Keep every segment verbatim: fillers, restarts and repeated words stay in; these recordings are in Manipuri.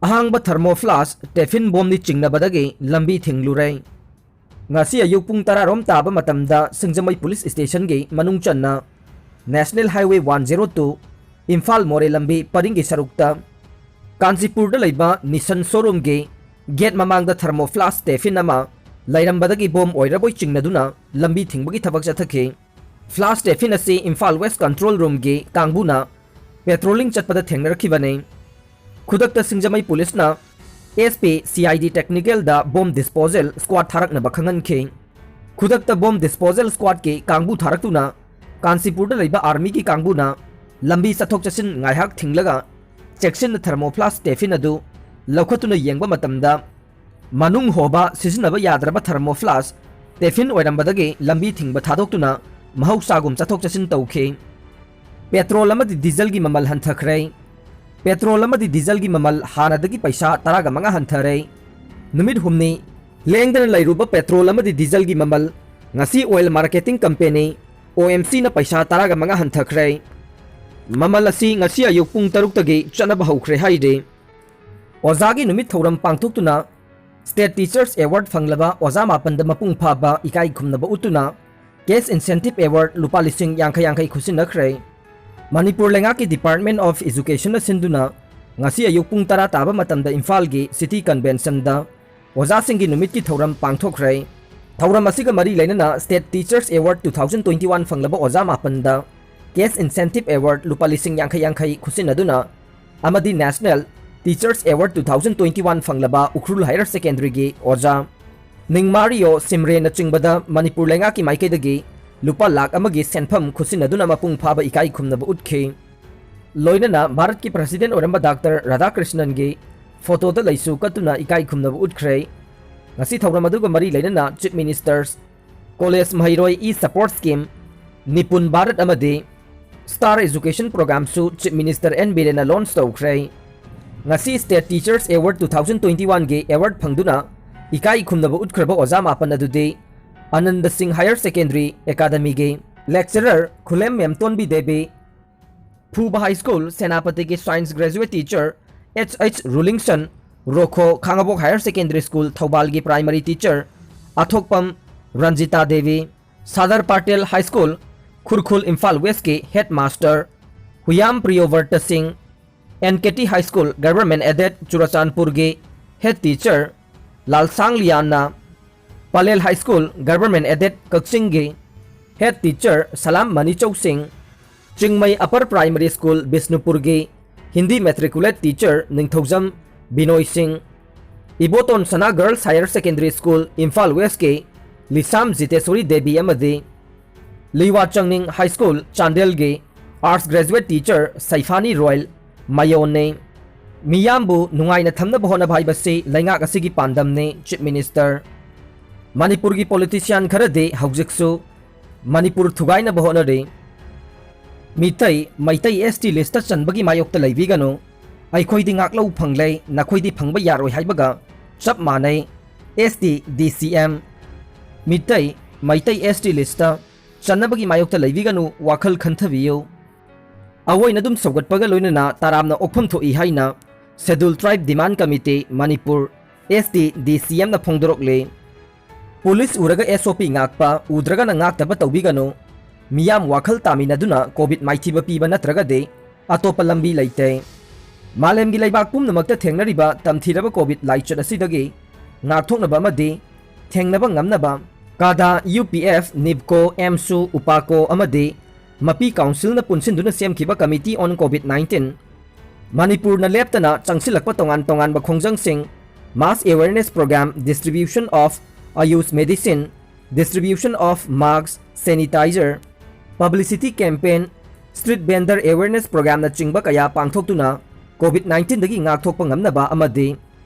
ꯑꯍꯥꯡꯕ thermoflask, tiffin ꯕꯣꯝꯅꯤ ꯆꯤꯡꯅꯕꯗꯒꯤ ꯂꯝꯕꯤ ꯊꯤꯡꯂꯨꯔꯦ꯫ ꯉꯁꯤ ꯑꯌꯨꯛ ꯄꯨꯡ ꯇꯔꯥ ꯔꯣꯝ ꯇꯥꯕ ꯃꯇꯝꯗ ꯁꯤꯡꯖꯃꯩ ꯄꯨꯂꯤꯁ ꯁ꯭ꯇꯦꯁꯟꯒꯤ ꯃꯅꯨꯡ ꯆꯟꯅ National Highway one zero two Imphal ꯃꯣꯔꯦ ꯂꯝꯕꯤ ꯄꯔꯤꯡꯒꯤ ꯁꯔꯨꯛꯇ ꯀꯥꯟꯆꯤꯄꯨꯔꯗ ꯂꯩꯕ Nissan showroomꯒꯤ gate ꯃꯃꯥꯡꯗ thermoflask tiffin ꯑꯃ ꯂꯩꯔꯝꯕꯗꯒꯤ ꯕꯣꯝ ꯑꯣꯏꯔꯕꯣꯏ ꯆꯤꯡꯅꯗꯨꯅ ꯂꯝꯕꯤ ꯊꯤꯡꯕꯒꯤ ꯊꯕꯛ ꯆꯠꯊꯈꯤ꯫ Flask tiffin ꯑꯁꯤ ꯏꯝꯐꯥꯜ West Control Roomꯒꯤ ꯀꯥꯡꯕꯨꯅ patrolling ꯆꯠꯄꯗ ꯊꯦꯡꯅꯔꯛꯈꯤꯕꯅꯤ꯫ ꯈꯨꯗꯛꯇ ꯁꯤꯡꯖꯃꯩ ꯄꯨꯂꯤꯁꯅ SP CID technicalꯗ bomb disposal squad ꯊꯥꯔꯛꯅꯕ ꯈꯪꯍꯟꯈꯤ꯫ ꯈꯨꯗꯛꯇ bomb disposal squadꯀꯤ ꯀꯥꯡꯕꯨ ꯊꯥꯔꯛꯇꯨꯅ ꯀꯥꯟꯆꯤꯄꯨꯔꯗ ꯂꯩꯕ armyꯒꯤ ꯀꯥꯡꯕꯨꯅ ꯂꯝꯕꯤ ꯆꯠꯊꯣꯛ ꯆꯠꯁꯤꯟ ꯉꯥꯏꯍꯥꯛ ꯊꯤꯡꯂꯒ ꯆꯦꯛꯁꯤꯟꯅ thermoflask tiffin ꯑꯗꯨ ꯂꯧꯈꯠꯇꯨꯅ ꯌꯦꯡꯕ ꯃꯇꯝꯗ ꯃꯅꯨꯡ ꯍꯣꯕ ꯁꯤꯖꯤꯟꯅꯕ ꯌꯥꯗ꯭ꯔꯕ thermoflask tiffin ꯑꯣꯏꯔꯝꯕꯗꯒꯤ ꯂꯝꯕꯤ ꯊꯤꯡꯕ ꯊꯥꯗꯣꯛꯇꯨꯅ ꯃꯍꯧꯁꯥꯒꯨꯝ ꯆꯠꯊꯣꯛ ꯆꯠꯁꯤꯟ ꯇꯧꯈꯤ꯫ Petrol ꯑꯃꯗꯤ dieselꯒꯤ ꯃꯃꯜ ꯍꯟꯊꯈ꯭ꯔꯦ꯫ Petrol ꯑꯃꯗꯤ dieselꯒꯤ ꯃꯃꯜ ꯍꯥꯟꯅꯗꯒꯤ ꯄꯩꯁꯥ ꯇꯔꯥꯒ ꯃꯉꯥ ꯍꯟꯊꯔꯦ꯫ ꯅꯨꯃꯤꯠ ꯍꯨꯝꯅꯤ ꯂꯦꯡꯗꯅ ꯂꯩꯔꯨꯕ petrol ꯑꯃꯗꯤ dieselꯒꯤ ꯃꯃꯜ ꯉꯁꯤ oil marketing company, OMCꯅ ꯄꯩꯁꯥ ꯇꯔꯥꯒ ꯃꯉꯥ ꯍꯟꯊꯈ꯭ꯔꯦ꯫ ꯃꯃꯜ ꯑꯁꯤ ꯉꯁꯤ ꯑꯌꯨꯛ ꯄꯨꯡ ꯇꯔꯨꯛꯇꯒꯤ ꯆꯠꯅꯕ ꯍꯧꯈ꯭ꯔꯦ ꯍꯥꯏꯔꯤ꯫ ꯑꯣꯖꯥꯒꯤ ꯅꯨꯃꯤꯠ ꯊꯧꯔꯝ ꯄꯥꯡꯊꯣꯛꯇꯨꯅ State Teachers Award ꯐꯪꯂꯕ ꯑꯣꯖꯥ ꯃꯥꯄꯟꯗ ꯃꯄꯨꯡ ꯐꯥꯕ ꯏꯀꯥꯏ ꯈꯨꯝꯅꯕ ꯎꯠꯇꯨꯅ cash incentive award ꯂꯨꯄꯥ ꯂꯤꯁꯤꯡ ꯌꯥꯡꯈꯩ ꯌꯥꯡꯈꯩ ꯈꯨꯠꯁꯤꯟꯅꯈ꯭ꯔꯦ꯫ ꯃꯅꯤꯄꯨꯔ ꯂꯩꯉꯥꯛꯀꯤ Department of Educationꯅ ꯁꯤꯟꯗꯨꯅ ꯉꯁꯤ ꯑꯌꯨꯛ ꯄꯨꯡ ꯇꯔꯥ ꯇꯥꯕ ꯃꯇꯝꯗ ꯏꯝꯐꯥꯜꯒꯤ City Conventionꯗ ꯑꯣꯖꯥꯁꯤꯡꯒꯤ ꯅꯨꯃꯤꯠꯀꯤ ꯊꯧꯔꯝ ꯄꯥꯡꯊꯣꯛꯈ꯭ꯔꯦ꯫ ꯊꯧꯔꯝ ꯑꯁꯤꯒ ꯃꯔꯤ ꯂꯩꯅꯅ State Teachers Award two thousand twenty one ꯐꯪꯂꯕ ꯑꯣꯖꯥ ꯃꯥꯄꯟꯗ cash incentive award ꯂꯨꯄꯥ ꯂꯤꯁꯤꯡ ꯌꯥꯡꯈꯩ ꯌꯥꯡꯈꯩ ꯈꯨꯠꯁꯤꯟꯅꯗꯨꯅ ꯑꯃꯗꯤ National Teachers Award two thousand twenty one ꯐꯪꯂꯕ ꯎꯈ꯭ꯔꯨꯜ Higher Secondaryꯒꯤ ꯑꯣꯖꯥ ꯅꯤꯡꯃꯥꯔꯤꯌꯣ ꯁꯤꯝꯔꯦꯅꯆꯤꯡꯕꯗ ꯃꯅꯤꯄꯨꯔ ꯂꯩꯉꯥꯛꯀꯤ ꯃꯥꯏꯀꯩꯗꯒꯤ ꯂꯨꯄꯥ ꯂꯥꯈ ꯑꯃꯒꯤ ꯁꯦꯟꯐꯝ ꯈꯨꯠꯁꯤꯟꯅꯗꯨꯅ ꯃꯄꯨꯡ ꯐꯥꯕ ꯏꯀꯥꯏ ꯈꯨꯝꯅꯕ ꯎꯠꯈꯤ꯫ ꯂꯣꯏꯅꯅ ꯚꯥꯔꯠꯀꯤ President ꯑꯣꯏꯔꯝꯕ Doctor ꯔꯥꯙꯥꯀ꯭ꯔꯤꯁꯅꯟꯒꯤ photoꯗ ꯂꯩꯁꯨ ꯀꯠꯇꯨꯅ ꯏꯀꯥꯏ ꯈꯨꯝꯅꯕ ꯎꯠꯈ꯭ꯔꯦ꯫ ꯉꯁꯤ ꯊꯧꯔꯝ ꯑꯗꯨꯒ ꯃꯔꯤ ꯂꯩꯅꯅ Chief Ministerꯁ College ꯃꯍꯩꯔꯣꯏ e-support scheme, ꯅꯤꯄꯨꯟ ꯚꯥꯔꯠ ꯑꯃꯗꯤ Star Education Programꯁꯨ Chief Minister N ꯕꯤꯔꯦꯟꯅ launch ꯇꯧꯈ꯭ꯔꯦ꯫ ꯉꯁꯤ State Teachers Award two thousand twenty oneꯒꯤ award ꯐꯪꯗꯨꯅ ꯏꯀꯥꯏ ꯈꯨꯝꯅꯕ ꯎꯠꯈ꯭ꯔꯕ ꯑꯣꯖꯥ ꯃꯥꯄꯟ ꯑꯗꯨꯗꯤ ꯑꯅꯟꯗ ꯁꯤꯡ Higher Secondary Academyꯒꯤ lecturer ꯈꯨꯂꯦꯝ ꯃꯦꯝꯇꯣꯟꯕꯤ ꯗꯦꯕꯤ, ꯐꯨꯕ High School ꯁꯦꯅꯥꯄꯇꯤꯒꯤ science graduate teacher H H Rulingson, ꯔꯣꯈꯣ ꯈꯥꯉꯕꯣꯛ Higher Secondary School, ꯊꯧꯕꯥꯜꯒꯤ primary teacher ꯑꯊꯣꯛꯄꯝ ꯔꯟꯖꯤꯇꯥ ꯗꯦꯕꯤ, ꯁꯥꯗꯔ ꯄꯥꯇꯦꯜ High School, ꯈꯨꯔꯈꯨꯜ, ꯏꯝꯐꯥꯜ West ꯀꯤ headmaster ꯍꯨꯌꯥꯝ ꯄ꯭ꯔꯤꯌꯣꯕꯔꯇ ꯁꯤꯡ, N K T High School Government Aided ꯆꯨꯔꯆꯥꯟꯄꯨꯔꯒꯤ head teacher ꯂꯥꯜꯁꯥꯡ ꯂꯤꯌꯥꯟꯅ, Pallel High School Government Aided ꯀꯛꯆꯤꯡꯒꯤ head teacher ꯁꯂꯥꯝ ꯃꯅꯤꯆꯧ ꯁꯤꯡ, ꯆꯤꯡꯃꯩ Upper Primary School ꯕꯤꯁꯅꯨꯄꯨꯔꯒꯤ Hindi matriculate teacher ꯅꯤꯡꯊꯧꯖꯝ ꯕꯤꯅꯣꯏ ꯁꯤꯡ, ꯏꯕꯣꯇꯣꯟ ꯁꯅꯥ Girls Higher Secondary School Imphal West ꯀꯤ ꯂꯤꯁꯥꯝ ꯖꯤꯇꯦꯁꯣꯔꯤ ꯗꯦꯕꯤ ꯑꯃꯗꯤ ꯂꯤꯋꯥ ꯆꯪꯅꯤꯡ High School ꯆꯥꯟꯗꯦꯜꯒꯤ Arts Graduate Teacher ꯁꯩꯐꯥꯅꯤ ꯔꯣꯌꯜ ꯃꯌꯣꯟꯅꯤ꯫ ꯃꯤꯌꯥꯝꯕꯨ ꯅꯨꯡꯉꯥꯏꯅ ꯊꯝꯅꯕ ꯍꯣꯠꯅꯕ ꯍꯥꯏꯕꯁꯤ ꯂꯩꯉꯥꯛ ꯑꯁꯤꯒꯤ ꯄꯥꯟꯗꯝꯅꯤ, Chief Minister꯫ ꯃꯅꯤꯄꯨꯔꯒꯤ politician ꯈꯔꯗꯤ ꯍꯧꯖꯤꯛꯁꯨ ꯃꯅꯤꯄꯨꯔ ꯊꯨꯒꯥꯏꯅꯕ ꯍꯣꯠꯅꯔꯤ꯫ Meitei, Meitei S T list ꯆꯟꯕꯒꯤ ꯃꯥꯌꯣꯛꯇ ꯂꯩꯕꯤꯒꯅꯨ꯫ ꯑꯩꯈꯣꯏꯗꯤ ꯉꯥꯛꯂꯧ ꯐꯪꯂꯦ, ꯅꯈꯣꯏꯗꯤ ꯐꯪꯕ ꯌꯥꯔꯣꯏ ꯍꯥꯏꯕꯒ ꯆꯞ ꯃꯥꯟꯅꯩ꯫ S T D C M, Meitei, Meitei S T list ꯆꯟꯅꯕꯒꯤ ꯃꯥꯌꯣꯛꯇ ꯂꯩꯕꯤꯒꯅꯨ, ꯋꯥꯈꯜ ꯈꯟꯊꯕꯤꯌꯨ꯫ ꯑꯋꯣꯏꯅ ꯑꯗꯨꯝ ꯁꯧꯒꯠꯄꯒ ꯂꯣꯏꯅꯅ ꯇꯔꯥꯝꯅ ꯑꯣꯛꯐꯝ ꯊꯣꯛꯏ ꯍꯥꯏꯅ Scheduled Tribe Demand Committee Manipur, S T D C M ꯅ ꯐꯣꯡꯗꯣꯔꯛꯂꯤ꯫ ꯄꯨꯂꯤꯁ ꯎꯔꯒ S O P ꯉꯥꯛꯄ, ꯎꯗ꯭ꯔꯒꯅ ꯉꯥꯛꯇꯕ ꯇꯧꯕꯤꯒꯅꯨ꯫ ꯃꯤꯌꯥꯝ ꯋꯥꯈꯜ ꯇꯥꯃꯤꯟꯅꯗꯨꯅ COVID ꯃꯥꯏꯊꯤꯕ ꯄꯤꯕ ꯅꯠꯇ꯭ꯔꯒꯗꯤ ꯑꯇꯣꯞꯄ ꯂꯝꯕꯤ ꯂꯩꯇꯦ꯫ ꯃꯥꯂꯦꯝꯒꯤ ꯂꯩꯕꯥꯛ ꯄꯨꯝꯅꯃꯛꯇ ꯊꯦꯡꯅꯔꯤꯕ ꯇꯝꯊꯤꯔꯕ COVID ꯂꯥꯏꯆꯠ ꯑꯁꯤꯗꯒꯤ ꯉꯥꯛꯊꯣꯛꯅꯕ ꯑꯃꯗꯤ ꯊꯦꯡꯅꯕ ꯉꯝꯅꯕ ꯀꯥꯗꯥ, U P F, NIPCO, AMSU, UPACO ꯑꯃꯗꯤ ꯃꯄꯤ Council ꯅ ꯄꯨꯟꯁꯤꯟꯗꯨꯅ ꯁꯦꯝꯈꯤꯕ Committee on COVID nineteen, ꯃꯅꯤꯄꯨꯔꯅ ꯂꯦꯞꯇꯅ ꯆꯪꯁꯤꯜꯂꯛꯄ ꯇꯣꯉꯥꯟ ꯇꯣꯉꯥꯟꯕ ꯈꯣꯡꯖꯪꯁꯤꯡ, mass awareness program, distribution of Ayush medicine, distribution of mask, sanitizer, publicity campaign, street vendor awareness program ꯅꯆꯤꯡꯕ ꯀꯌꯥ ꯄꯥꯡꯊꯣꯛꯇꯨꯅ COVID nineteen ꯗꯒꯤ ꯉꯥꯛꯊꯣꯛꯄ ꯉꯝꯅꯕ ꯑꯃꯗꯤ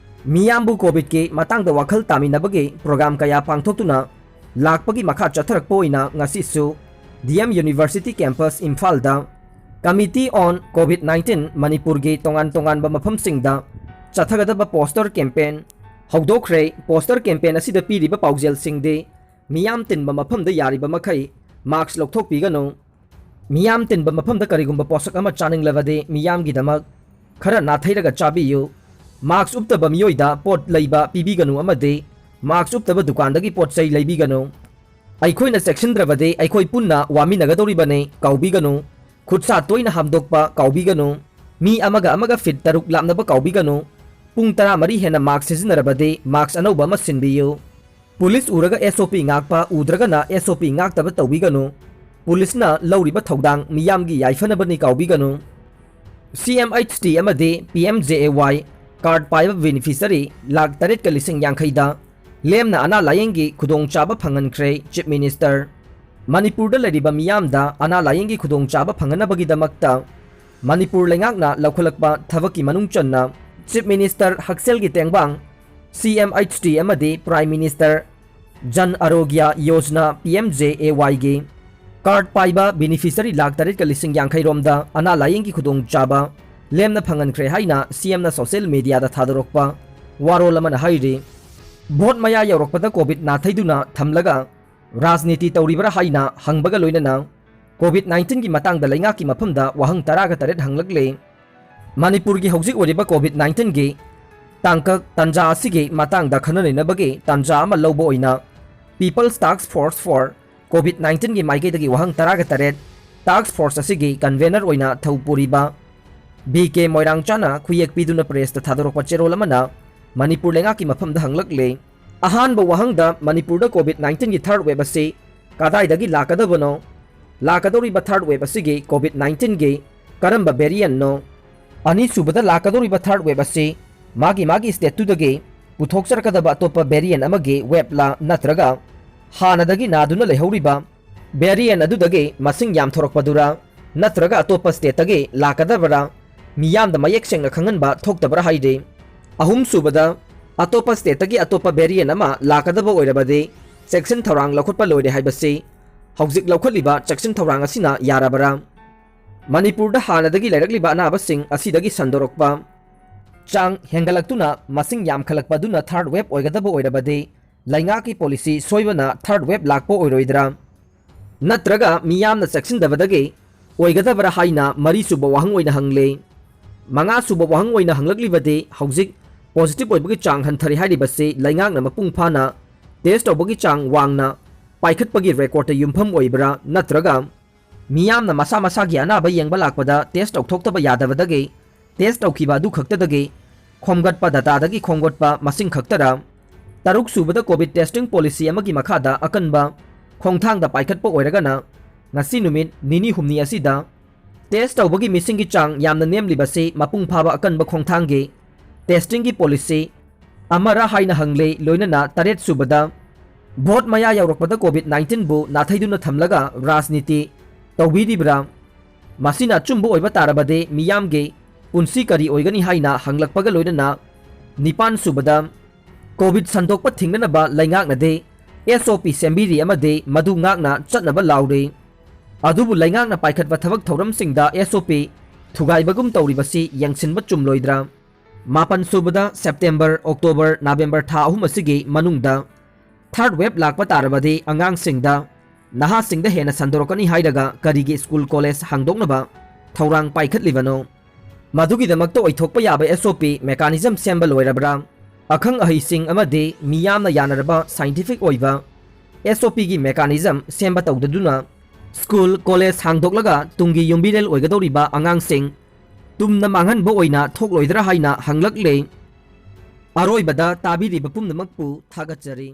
ꯃꯤꯌꯥꯝꯕꯨ COVID ꯀꯤ ꯃꯇꯥꯡꯗ ꯋꯥꯈꯜ ꯇꯥꯃꯤꯟꯅꯕꯒꯤ program ꯀꯌꯥ ꯄꯥꯡꯊꯣꯛꯇꯨꯅ ꯂꯥꯛꯄꯒꯤ ꯃꯈꯥ ꯆꯠꯊꯔꯛꯄ ꯑꯣꯏꯅ ꯉꯁꯤꯁꯨ D M University Campus ꯏꯝꯐꯥꯜꯗ Committee on COVID nineteen ꯃꯅꯤꯄꯨꯔꯒꯤ ꯇꯣꯉꯥꯟ ꯇꯣꯉꯥꯟꯕ ꯃꯐꯝꯁꯤꯡꯗ ꯆꯠꯊꯒꯗꯕ poster campaign ꯍꯧꯗꯣꯛꯈ꯭ꯔꯦ꯫ Poster campaign ꯑꯁꯤꯗ ꯄꯤꯔꯤꯕ ꯄꯥꯎꯖꯦꯜꯁꯤꯡꯗꯤ ꯃꯤꯌꯥꯝ ꯇꯤꯟꯕ ꯃꯐꯝꯗ ꯌꯥꯔꯤꯕ ꯃꯈꯩ mask ꯂꯧꯊꯣꯛꯄꯤꯒꯅꯨ꯫ ꯃꯤꯌꯥꯝ ꯇꯤꯟꯕ ꯃꯐꯝꯗ ꯀꯔꯤꯒꯨꯝꯕ ꯄꯣꯠꯁꯛ ꯑꯃ ꯆꯥꯅꯤꯡꯂꯕꯗꯤ ꯃꯤꯌꯥꯝꯒꯤꯗꯃꯛ ꯈꯔ ꯅꯥꯊꯩꯔꯒ ꯆꯥꯕꯤꯌꯨ꯫ ꯃꯥꯛꯁ ꯎꯞꯇꯕ ꯃꯤꯑꯣꯏꯗ ꯄꯣꯠ ꯂꯩꯕ ꯄꯤꯕꯤꯒꯅꯨ ꯑꯃꯗꯤ ꯃꯥꯛꯁ ꯎꯞꯇꯕ ꯗꯨꯀꯥꯟꯗꯒꯤ ꯄꯣꯠ ꯆꯩ ꯂꯩꯕꯤꯒꯅꯨ꯫ ꯑꯩꯈꯣꯏꯅ ꯆꯦꯛꯁꯤꯟꯗ꯭ꯔꯕꯗꯤ ꯑꯩꯈꯣꯏ ꯄꯨꯟꯅ ꯋꯥꯃꯤꯟꯅꯒꯗꯧꯔꯤꯕꯅꯤ, ꯀꯥꯎꯕꯤꯒꯅꯨ꯫ ꯈꯨꯠꯁꯥ ꯇꯣꯏꯅ ꯍꯥꯝꯗꯣꯛꯄ ꯀꯥꯎꯕꯤꯒꯅꯨ꯫ ꯃꯤ ꯑꯃꯒ ꯑꯃꯒ ꯐꯤꯠ ꯇꯔꯨꯛ ꯂꯥꯞꯅꯕ ꯀꯥꯎꯕꯤꯒꯅꯨ꯫ ꯄꯨꯡ ꯇꯔꯥꯃꯔꯤ ꯍꯦꯟꯅ ꯃꯥꯛꯁ ꯁꯤꯖꯤꯟꯅꯔꯕꯗꯤ ꯃꯥꯛꯁ ꯑꯅꯧꯕ ꯑꯃ ꯁꯤꯟꯕꯤꯌꯨ꯫ ꯄꯨꯂꯤꯁ ꯎꯔꯒ S O P ꯉꯥꯛꯄ, ꯎꯗ꯭ꯔꯒꯅ S O P ꯉꯥꯛꯇꯕ ꯇꯧꯕꯤꯒꯅꯨ꯫ ꯄꯨꯂꯤꯁꯅ ꯂꯧꯔꯤꯕ ꯊꯧꯗꯥꯡ ꯃꯤꯌꯥꯝꯒꯤ ꯌꯥꯏꯐꯅꯕꯅꯤ, ꯀꯥꯎꯕꯤꯒꯅꯨ꯫ C M H T ꯑꯃꯗꯤ P M J A Y card ꯄꯥꯏꯕ beneficiary ꯂꯥꯈ ꯇꯔꯦꯠꯀ ꯂꯤꯁꯤꯡ ꯌꯥꯡꯈꯩꯗ ꯂꯦꯝꯅ ꯑꯅꯥ ꯂꯥꯌꯦꯡꯒꯤ ꯈꯨꯗꯣꯡꯆꯥꯕ ꯐꯪꯍꯟꯈ꯭ꯔꯦ Chief Minister꯫ ꯃꯅꯤꯄꯨꯔꯗ ꯂꯩꯔꯤꯕ ꯃꯤꯌꯥꯝꯗ ꯑꯅꯥ ꯂꯥꯌꯦꯡꯒꯤ ꯈꯨꯗꯣꯡꯆꯥꯕ ꯐꯪꯍꯟꯅꯕꯒꯤꯗꯃꯛꯇ ꯃꯅꯤꯄꯨꯔ ꯂꯩꯉꯥꯛꯅ ꯂꯧꯈꯠꯂꯛꯄ ꯊꯕꯛꯀꯤ ꯃꯅꯨꯡ ꯆꯟꯅ Chief Minister ꯍꯛꯁꯦꯜꯒꯤ ꯇꯦꯡꯕꯥꯡ, C M H T ꯑꯃꯗꯤ Prime Minister Jan Arogya Yojana, P M J A Y ꯒꯤ card ꯄꯥꯏꯕ beneficiary ꯂꯥꯈ ꯇꯔꯦꯠꯀ ꯂꯤꯁꯤꯡ ꯌꯥꯡꯈꯩ ꯔꯣꯝꯗ ꯑꯅꯥ ꯂꯥꯌꯦꯡꯒꯤ ꯈꯨꯗꯣꯡꯆꯥꯕ ꯂꯦꯝꯅ ꯐꯪꯍꯟꯈ꯭ꯔꯦ ꯍꯥꯏꯅ C M ꯅ social media ꯗ ꯊꯥꯗꯣꯔꯛꯄ ꯋꯥꯔꯣꯜ ꯑꯃꯅ ꯍꯥꯏꯔꯤ꯫ ꯚꯣꯠ ꯃꯌꯥ ꯌꯧꯔꯛꯄꯗ COVID ꯅꯥꯊꯩꯗꯨꯅ ꯊꯝꯂꯒ ꯔꯥꯖꯅꯤꯇꯤ ꯇꯧꯔꯤꯕ꯭ꯔꯥ ꯍꯥꯏꯅ ꯍꯪꯕꯒ ꯂꯣꯏꯅꯅ COVID nineteen ꯒꯤ ꯃꯇꯥꯡꯗ ꯂꯩꯉꯥꯛꯀꯤ ꯃꯐꯝꯗ ꯋꯥꯍꯪ ꯇꯔꯥꯒ ꯇꯔꯦꯠ ꯍꯪꯂꯛꯂꯦ꯫ ꯃꯅꯤꯄꯨꯔꯒꯤ ꯍꯧꯖꯤꯛ ꯑꯣꯏꯔꯤꯕ COVID nineteen ꯒꯤ ꯇꯥꯡꯀꯛ ꯇꯥꯟꯖꯥ ꯑꯁꯤꯒꯤ ꯃꯇꯥꯡꯗ ꯈꯟꯅ ꯅꯩꯅꯕꯒꯤ ꯇꯥꯟꯖꯥ ꯑꯃ ꯂꯧꯕ ꯑꯣꯏꯅ People's Task Force for COVID nineteen ꯒꯤ ꯃꯥꯏꯀꯩꯗꯒꯤ ꯋꯥꯍꯪ ꯇꯔꯥꯒ ꯇꯔꯦꯠ task force ꯑꯁꯤꯒꯤ convener ꯑꯣꯏꯅ ꯊꯧ ꯄꯨꯔꯤꯕ B K ꯃꯣꯏꯔꯥꯡꯆꯥꯅ ꯈꯨꯌꯦꯛ ꯄꯤꯗꯨꯅ press ꯇ ꯊꯥꯗꯣꯔꯛꯄ ꯆꯦꯔꯣꯜ ꯑꯃꯅ ꯃꯅꯤꯄꯨꯔ ꯂꯩꯉꯥꯛꯀꯤ ꯃꯐꯝꯗ ꯍꯪꯂꯛꯂꯦ꯫ ꯑꯍꯥꯟꯕ ꯋꯥꯍꯪꯗ, ꯃꯅꯤꯄꯨꯔꯗ COVID nineteen ꯒꯤ third wave ꯑꯁꯤ ꯀꯗꯥꯏꯗꯒꯤ ꯂꯥꯛꯀꯗꯕꯅꯣ? ꯂꯥꯛꯀꯗꯧꯔꯤꯕ third wave ꯑꯁꯤꯒꯤ COVID nineteen ꯒꯤ ꯀꯔꯝꯕ variant ꯅꯣ? ꯑꯅꯤꯁꯨꯕꯗ, ꯂꯥꯛꯀꯗꯧꯔꯤꯕ third wave ꯑꯁꯤ ꯃꯥꯒꯤ ꯃꯥꯒꯤ state ꯇꯨꯗꯒꯤ ꯄꯨꯊꯣꯛꯆꯔꯛꯀꯗꯕ ꯑꯇꯣꯞꯄ variant ꯑꯃꯒꯤ wave ꯂꯥ, ꯅꯠꯇ꯭ꯔꯒ ꯍꯥꯟꯅꯗꯒꯤ ꯅꯥꯗꯨꯅ ꯂꯩꯍꯧꯔꯤꯕ variant ꯑꯗꯨꯗꯒꯤ ꯃꯁꯤꯡ ꯌꯥꯝꯊꯣꯔꯛꯄꯗꯨꯔꯥ, ꯅꯠꯇ꯭ꯔꯒ ꯑꯇꯣꯞꯄ state ꯇꯒꯤ ꯂꯥꯛꯀꯗꯕꯔꯥ? ꯃꯤꯌꯥꯝꯗ ꯃꯌꯦꯛ ꯁꯦꯡꯅ ꯈꯪꯍꯟꯕ ꯊꯣꯛꯇꯕ꯭ꯔꯥ ꯍꯥꯏꯔꯤ꯫ ꯑꯍꯨꯝꯁꯨꯕꯗ, ꯑꯇꯣꯞꯄ state ꯇꯒꯤ ꯑꯇꯣꯞꯄ variant ꯑꯃ ꯂꯥꯛꯀꯗꯕ ꯑꯣꯏꯔꯕꯗꯤ ꯆꯦꯛꯁꯤꯟ ꯊꯧꯔꯥꯡ ꯂꯧꯈꯠꯄ ꯂꯣꯏꯔꯦ ꯍꯥꯏꯕꯁꯤ ꯍꯧꯖꯤꯛ ꯂꯧꯈꯠꯂꯤꯕ ꯆꯦꯛꯁꯤꯟ ꯊꯧꯔꯥꯡ ꯑꯁꯤꯅ ꯌꯥꯔꯕꯔꯥ? ꯃꯅꯤꯄꯨꯔꯗ ꯍꯥꯟꯅꯗꯒꯤ ꯂꯩꯔꯛꯂꯤꯕ ꯑꯅꯥꯕꯁꯤꯡ ꯑꯁꯤꯗꯒꯤ ꯁꯟꯗꯣꯔꯛꯄ ꯆꯥꯡ ꯍꯦꯟꯒꯠꯂꯛꯇꯨꯅ ꯃꯁꯤꯡ ꯌꯥꯝꯈꯠꯂꯛꯄꯗꯨꯅ third wave ꯑꯣꯏꯒꯗꯕ ꯑꯣꯏꯔꯕꯗꯤ ꯂꯩꯉꯥꯛꯀꯤ policy ꯁꯣꯏꯕꯅ third wave ꯂꯥꯛꯄ ꯑꯣꯏꯔꯣꯏꯗ꯭ꯔꯥ? ꯅꯠꯇ꯭ꯔꯒ ꯃꯤꯌꯥꯝꯅ ꯆꯦꯛꯁꯤꯟꯗꯕꯗꯒꯤ ꯑꯣꯏꯒꯗꯕꯔꯥ ꯍꯥꯏꯅ ꯃꯔꯤꯁꯨꯕ ꯋꯥꯍꯪ ꯑꯣꯏꯅ ꯍꯪꯂꯤ꯫ ꯃꯉꯥ ꯁꯨꯕ ꯋꯥꯍꯪ ꯑꯣꯏꯅ ꯍꯪꯂꯛꯂꯤꯕꯗꯤ, ꯍꯧꯖꯤꯛ positive ꯑꯣꯏꯕꯒꯤ ꯆꯥꯡ ꯍꯟꯊꯔꯦ ꯍꯥꯏꯔꯤꯕꯁꯤ ꯂꯩꯉꯥꯛꯅ ꯃꯄꯨꯡ ꯐꯥꯅ test ꯇꯧꯕꯒꯤ ꯆꯥꯡ ꯋꯥꯡꯅ ꯄꯥꯏꯈꯠꯄꯒꯤ recordꯇ ꯌꯨꯝꯐꯝ ꯑꯣꯏꯕ꯭ꯔꯥ, ꯅꯠꯇ꯭ꯔꯒ ꯃꯤꯌꯥꯝꯅ ꯃꯁꯥ ꯃꯁꯥꯒꯤ ꯑꯅꯥꯕ ꯌꯦꯡꯕ ꯂꯥꯛꯄꯗ test ꯇꯧꯊꯣꯛꯇꯕ ꯌꯥꯗꯕꯗꯒꯤ test ꯇꯧꯈꯤꯕ ꯑꯗꯨ ꯈꯛꯇꯗꯒꯤ ꯈꯣꯝꯒꯠꯄ dataꯗꯒꯤ ꯈꯣꯝꯒꯠꯄ ꯃꯁꯤꯡ ꯈꯛꯇꯔ? ꯇꯔꯨꯛ ꯁꯨꯕꯗ, COVID testing policy ꯑꯃꯒꯤ ꯃꯈꯥꯗ ꯑꯀꯟꯕ ꯈꯣꯡꯊꯥꯡꯗ ꯄꯥꯏꯈꯠꯄ ꯑꯣꯏꯔꯒꯅ, ꯉꯁꯤ ꯅꯨꯃꯤꯠ ꯅꯤꯅꯤ ꯍꯨꯝꯅꯤ ꯑꯁꯤꯗ test ꯇꯧꯕꯒꯤ ꯃꯤꯁꯤꯡꯒꯤ ꯆꯥꯡ ꯌꯥꯝꯅ ꯅꯦꯝꯂꯤꯕꯁꯤ ꯃꯄꯨꯡ ꯐꯥꯕ ꯑꯀꯟꯕ ꯈꯣꯡꯊꯥꯡꯒꯤ testingꯒꯤ policy ꯑꯃꯔ ꯍꯥꯏꯅ ꯍꯪꯂꯦ꯫ ꯂꯣꯏꯅꯅ ꯇꯔꯦꯠ ꯁꯨꯕꯗ, vote ꯃꯌꯥ ꯌꯧꯔꯛꯄꯗ COVID nineteenꯕꯨ ꯅꯥꯊꯩꯗꯨꯅ ꯊꯝꯂꯒ ꯔꯥꯖꯅꯤꯇꯤ ꯇꯧꯕꯤꯔꯤꯕ꯭ꯔꯥ? ꯃꯁꯤꯅ ꯑꯆꯨꯝꯕ ꯑꯣꯏꯕ ꯇꯥꯔꯕꯗꯤ ꯃꯤꯌꯥꯝꯒꯤ ꯄꯨꯟꯁꯤ ꯀꯔꯤ ꯑꯣꯏꯒꯅꯤ ꯍꯥꯏꯅ ꯍꯪꯂꯛꯄꯒ ꯂꯣꯏꯅꯅ, ꯅꯤꯄꯥꯟ ꯁꯨꯕꯗ, COVID ꯁꯟꯗꯣꯛꯄ ꯊꯤꯡꯅꯅꯕ ꯂꯩꯉꯥꯛꯅꯗꯤ SOP ꯁꯦꯝꯕꯤꯔꯤ ꯑꯃꯗꯤ ꯃꯗꯨ ꯉꯥꯛꯅ ꯆꯠꯅꯕ ꯂꯥꯎꯔꯤ꯫ ꯑꯗꯨꯕꯨ ꯂꯩꯉꯥꯛꯅ ꯄꯥꯏꯈꯠꯄ ꯊꯕꯛ ꯊꯧꯔꯝꯁꯤꯡꯗ SOP ꯊꯨꯒꯥꯏꯕꯒꯨꯝ ꯇꯧꯔꯤꯕꯁꯤ ꯌꯦꯡꯁꯤꯟꯕ ꯆꯨꯝꯂꯣꯏꯗ꯭ꯔꯥ? ꯃꯥꯄꯟ ꯁꯨꯕꯗ, September, October, November ꯊꯥ ꯑꯍꯨꯝ ꯑꯁꯤꯒꯤ ꯃꯅꯨꯡꯗ third wave ꯂꯥꯛꯄ ꯇꯥꯔꯕꯗꯤ ꯑꯉꯥꯡꯁꯤꯡꯗ, ꯅꯍꯥꯁꯤꯡꯗ ꯍꯦꯟꯅ ꯁꯟꯗꯣꯔꯛꯀꯅꯤ ꯍꯥꯏꯔꯒ ꯀꯔꯤꯒꯤ school college ꯍꯥꯡꯗꯣꯛꯅꯕ ꯊꯧꯔꯥꯡ ꯄꯥꯏꯈꯠꯂꯤꯕꯅꯣ? ꯃꯗꯨꯒꯤꯗꯃꯛꯇ ꯑꯣꯏꯊꯣꯛꯄ ꯌꯥꯕ SOP mechanism ꯁꯦꯝꯕ ꯂꯣꯏꯔꯕ꯭ꯔꯥ? ꯑꯈꯪ ꯑꯍꯩꯁꯤꯡ ꯑꯃꯗꯤ ꯃꯤꯌꯥꯝꯅ ꯌꯥꯅꯔꯕ scientific ꯑꯣꯏꯕ SOPꯒꯤ mechanism ꯁꯦꯝꯕ ꯇꯧꯗꯗꯨꯅ school college ꯍꯥꯡꯗꯣꯛꯂꯒ ꯇꯨꯡꯒꯤ ꯌꯨꯝꯕꯤꯔꯦꯜ ꯑꯣꯏꯒꯗꯧꯔꯤꯕ ꯑꯉꯥꯡꯁꯤꯡ ꯇꯨꯝꯅ ꯃꯥꯡꯍꯟꯕ ꯑꯣꯏꯅ ꯊꯣꯛꯂꯣꯏꯗ꯭ꯔꯥ ꯍꯥꯏꯅ ꯍꯪꯂꯛꯂꯦ꯫ ꯑꯔꯣꯏꯕꯗ ꯇꯥꯕꯤꯔꯤꯕ ꯄꯨꯝꯅꯃꯛꯄꯨ ꯊꯥꯒꯠꯆꯔꯤ꯫